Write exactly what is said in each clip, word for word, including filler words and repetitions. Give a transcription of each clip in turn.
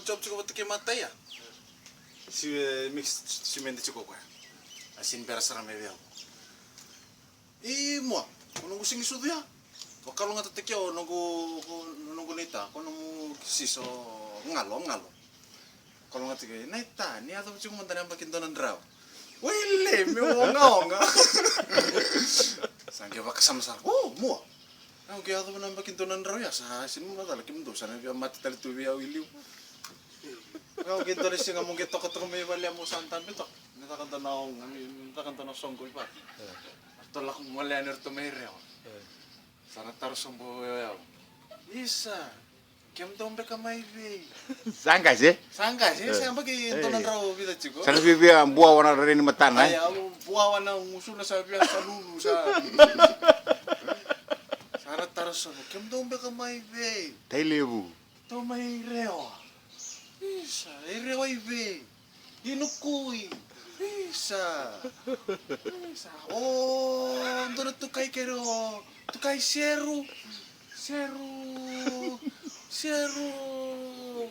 Job tiko vata kei Mataia. Si, e, mix simede tiko koya. A sini bera sara mai vei au. I mua, ko noqu sigi sucu ya. Vakalougatataki au noqu, ko noqu naita, ko nomu siso Galo, Galo. Vakalougatataki, naita, ni yacova tiko mada na yabaki dua na drau. Wailei, meu ogaoga. Sa qai vakasama sara, o, mua. Au qai yacova na yabaki dua na drau ya, sa sini macala kemudou, sa na via mate tale tu vei au i liu. Au qai dua na siga mo qai tokatoka mai vale, mo sa dabe toka. Me caka dua na oga, me, me caka dua na soqo i vale. Ratou lako gole yani ratou mai Rewa. Sa na taro sobu o yau. Isa, kemudou beka mai vei? Sa qase? Sa qase, sa yabaki dua na drau vica tiko. Sa na via, via bua wana rere ni matana, e? Aya, au bua wana gusuna sa via sa lulu, sa. Sa na taro sobu, kemudou beka mai vei? Tailevu. Tou mai Rewa. Isa, e Rewa i vei? I Nukui. Isa. Isa. O, dua na tukai kei Rewa. Tukai Seru. Seru. Seru.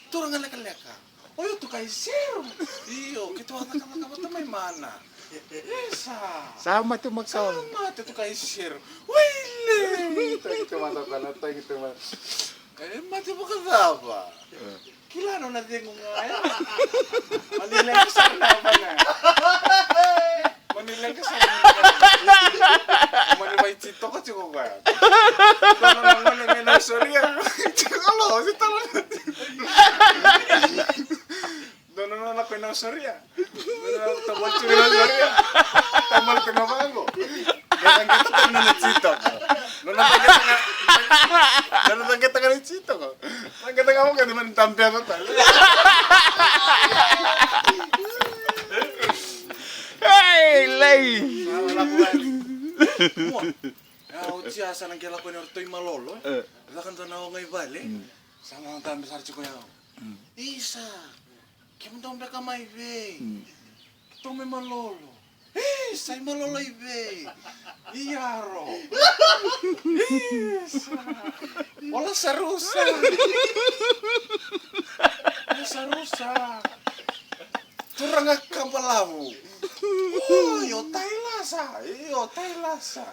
Turaga lekaleka. O, io, tukai Seru. Io, keitou a cakacaka vata mai mana. Isa. Sa mate makawa. Sa mate tukai Seru. Wailei. Tagi te mata tana, tagi te mata. E mate vakacava? Kila nona cegu ga ya. Mani leqa sara na yavana. Mani leqa sara na yavana. Mani vaititoko tiko koya. Dua na gone me na soria. Tiko lo, si talo. Dua na nona lako ina soria. Dua na tamali tiko ina soria. Tamali tiko vaqo. Dua na qeta tale nona titoko. Dua na qeta ga, dua na qeta ga ni titoko. Dua na qeta ga mo qeta mani tambeca tale. Ei, lei. Sa lako mai. Mua. Ya, oti ya sa na qai lako ina ratou i Malolo, e? E. Caka dua na oga i vale. Sa na dabe sara tiko ya. Isa. Kemudou beka mai vei? Keitou mai Malolo. Isa, i Malolo i vei? I Yaro. Isa. O Lasarusa. Lasarusa. Turaga kabalavu. O, io, tai lasa. Io, tai lasa.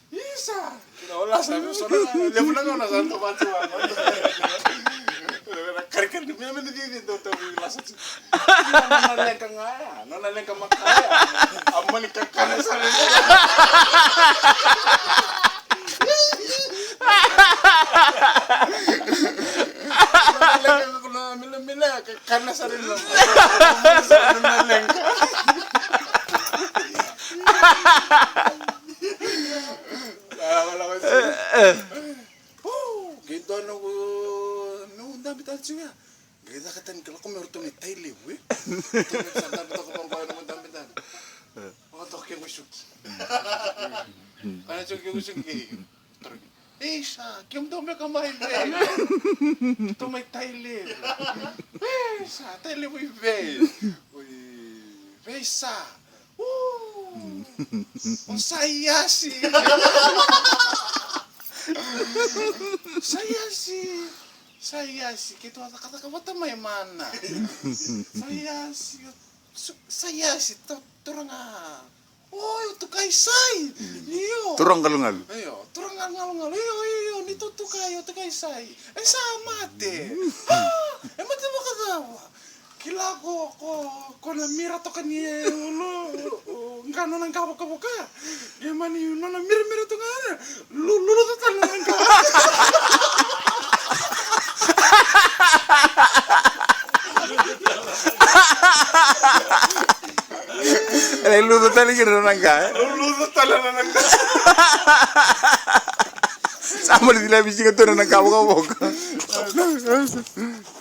Isa! Kina o Lasa, me so na levu na gauna sa tovati wa. Na karikari ni mea me ni cici dau tau vei Lasa tu. Kina nona leqa ga ya, nona leqa makaya. A mani kakana sara ni. Nona leqa ga na milamila, kakana sara ni. Nona leqa. Qai dua noqu, noqu dabe tale tiko ya. Qai caka tani ka lako mai o ratou mai Tailevu, e? Ratou mai sa dabe toka vaqo, noqu dabe tale. Vakatoka kequ suki. Kana suki kequ suki. Isa, kemudou beka mai vei? Ratou mai Tailevu. Isa, Tailevu i vei? Oi, vei sa. O Saiasi. Saiasi. Saiasi, keitou a cakacaka vata mai mana. Saiasi, Saiasi, turaga. O, io, tukai Sai. Io. Turaga galugalu. Io, turaga galugalu. Io, io, io, ni tutukai, io, tukai Sai. E sa mate. A, e mate vakacava? Kila ko, ko, ko na mira toka ni e ulu, ga nona ga vakavuka. E mani nona miramira toka ga. Lu, luluca tale nona ga. E luluca tale kina nona ga, e? Luluca tale nona ga. Sa mani cila visi ga tu nona ga vakavuka.